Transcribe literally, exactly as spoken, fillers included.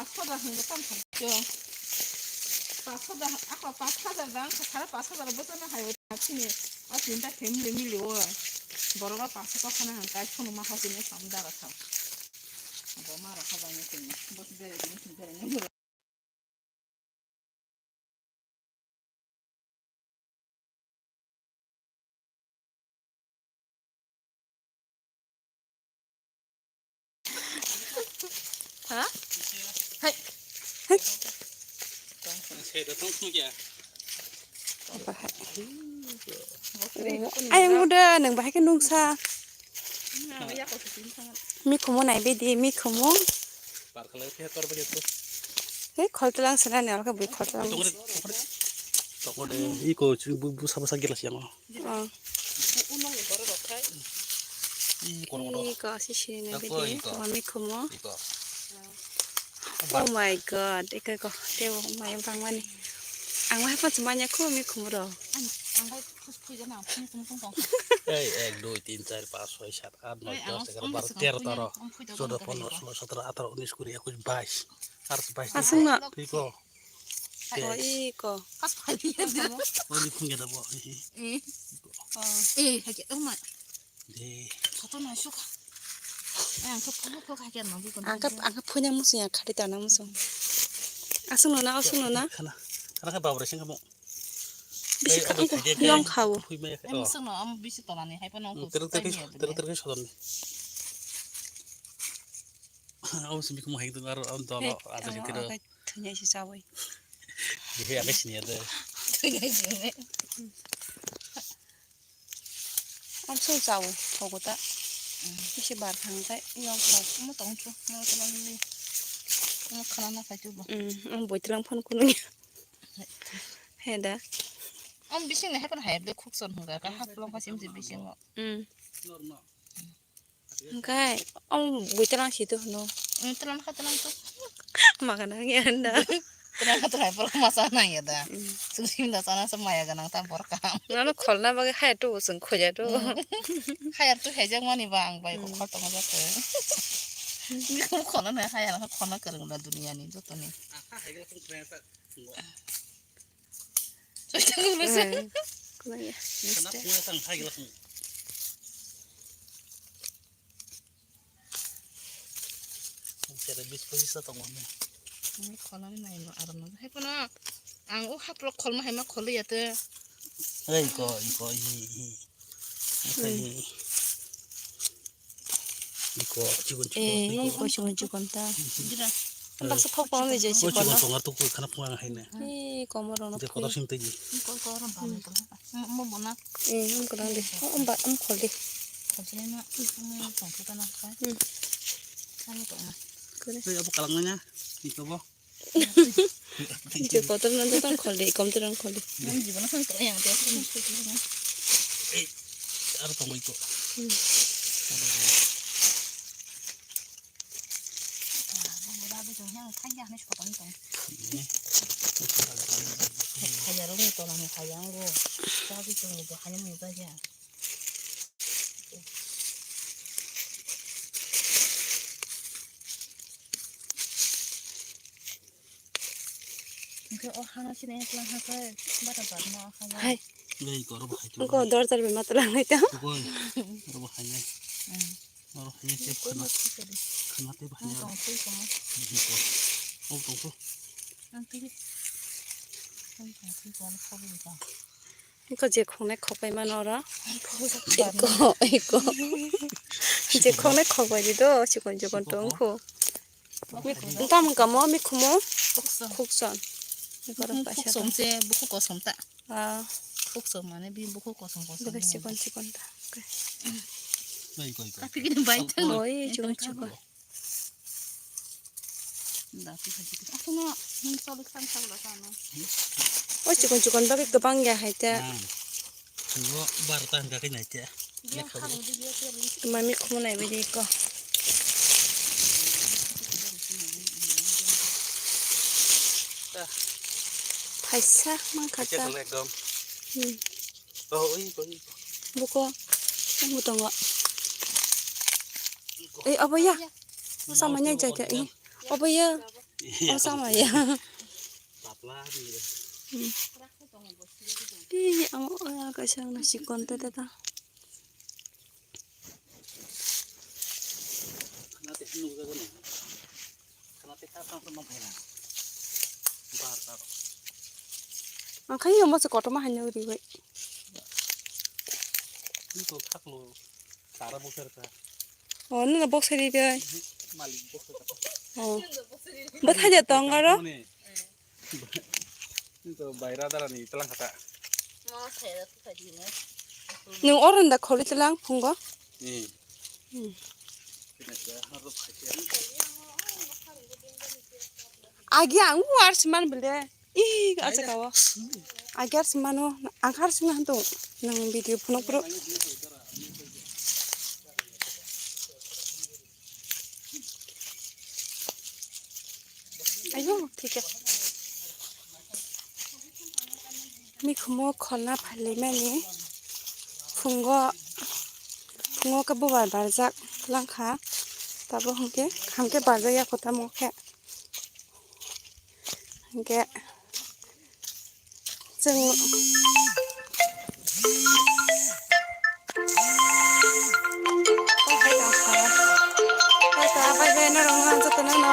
Paanch hajar hinwi tamo kha. Yo. Paanch hajar, ako paanch hajar dang, sare paanch hajar bwsano hai o thini. O tinta family mili o. Borok o paanch hajar khana hang kai sono ma hosini sam dara kha. Abo ma rakha bani tini. Bos bere tini tini bere ni. Ha? Hai. Hai. Bahai. Ayang udah nang bahai ke nungsa. Mikhumu nai bidi, mikhumu. Hei, khol tlang sena ni alka bui khol tlang. Tokode iko bu bu sabo sa gelas yang. Oh. Iko si sini nai bidi, mikhumu. Oh my God, iko ko, tebo mai bang mani. Ang wahai pa chumanya khu mikhumu ro. Ei, ek, dui, tin, char, panch, soi, sat, at, noi, dos, egaro, baro, tero, taro, choudo, pondro, solo, sotoro, ataro, unis, kuri, ekush, bais. Ar bais. Aswk no. Twi ko. O, i ko. O, ni phung geda bo. Eh. Eh, hai ke, oh ma. De. Photo na suk. Eh, ang ke photo ko hai ke na bu ko. Ang ke, ang ke phuina musu ya, khati ta na musu. Aswk no na, aswk no na. Khana. Khana khe babra sing kamo. Bisi kha-, yong khawo. Em, sengno, am bisi tolani hai phano. Teruk teruk teruk teruk sodon. Am simi kumo hai tung aro am dolo. Hey, aja amo kiro. Akai thunya si chawi. Ihe akai sini ada. Thunya si ne. Am sung chawi, thogo ta. Bisi bar khang tai yong khawo. Mo tong chu, mo tolani. Mo khana na khai chu bo. Mm, am boi tlang phone kuno. He da. Am bising le hekon hai de khuk son hunga ka hap long ka sim je bising o. Mm. Hingkai am bui tlang si to hno. Mm, tlang ka tlang to. Maga na ngi anda. Tlang ka tlang por masa na ya da. Mm. Sung sim da sana sa maya ganang ta bor ka. Nano kholna bagwi haya to sung khoja to. Mm. Haya to hejak mani ba ang bai ko khol tong ja to. Ni ko khol na haya na khol na kereng da dunia ni joto ni. Soitang ulo se. Eh, kunang ya, mister. Sere bis pojis ta tongo ne. Ni kholani nai no aram no. Hai kono ang o hap rok kholma hai ma kholi ya te. Ei ko, i ko, i, i. Iko, chikon, chikon, eh, iko. Iko chikon, chikon ta. Dira. Baksa phok phok ni je chikon. Chikon tongar tu khana phunga hai na. Eh, komor no. Je kotor sim tegi. Iko, iko, ram pa, iko. Mo, mo bona. Eh, mo kona de. Oh, om ba, om khol de. Khol de na. Mo tong kota na. Hmm. Ani tong na. Kore. Ei, abo kalang na. Iko bo. Je kotor no tong khol de, kom tong khol de. Ani jibon na khol yang te. Ei, aro tong iko. Hmm. Hwnkhe o hano sini tlang hakhe bata badma o hai. Hai. Bai ko oro bo hai. Ko dorjar bai matwlang nai ta. Ko oro bo hai nai. Hmm. Oro hai nai tep khana. Khana tep hai nai. Tong twi tong. O tong ko. Ang twi. Ang tong twi ko ko ko. Iko je khongnai khopai mano oro. Iko, iko. Je khongnai khopai di do, chikon chikon tong kho. Tamo kamo, mikhumo. Khukson. Iko ro kaisa khuksom se, buku kosom ta. Ah. Khuksom mane bi buku kosom kosom. Iko chikon chikon ta. Bai, bai, bai. Tapi gini bai tang. Oi, chikon chikon. O chikon chikon bagwi kwbang ya hai ta. Bo barota hwnkha khe nai te. Mami khumu nai bidi ko. Phaisa mankha ta. Ekdom. Hmm. Oh, oi, oi. Buko, tamo tongo. Ei, obo ya. Samanya jaga, eh. Obo ya. O sama ya. Tapla ni. Hmm. Ih, amo oya kaisa na sikon te ta. Ang khayo mo se kotorma haino ribai. Ni to khaklo. Tara boxer ka. Oh, nuna boxer ribai. Malik boxer ka. Oh. Bwthai de tong aro. Ni to baira dara ni tlang khata. Nwng oro da kholi tlang phungo? Hmm. Agi ang u ar siman bele. Ih, acha kawo. Agi ar simano. Ang ar siman to. Nang video phunuk phunuk. Ayo, thik khe. Mikhumo kholna phalimani phungo, phungo khe bubar barjak langkha. Tabo hwnkhe, hamkhe barjak ya kho tamo khe. Hwnkhe. Chwng Tata, bye bye, norok no jotono no.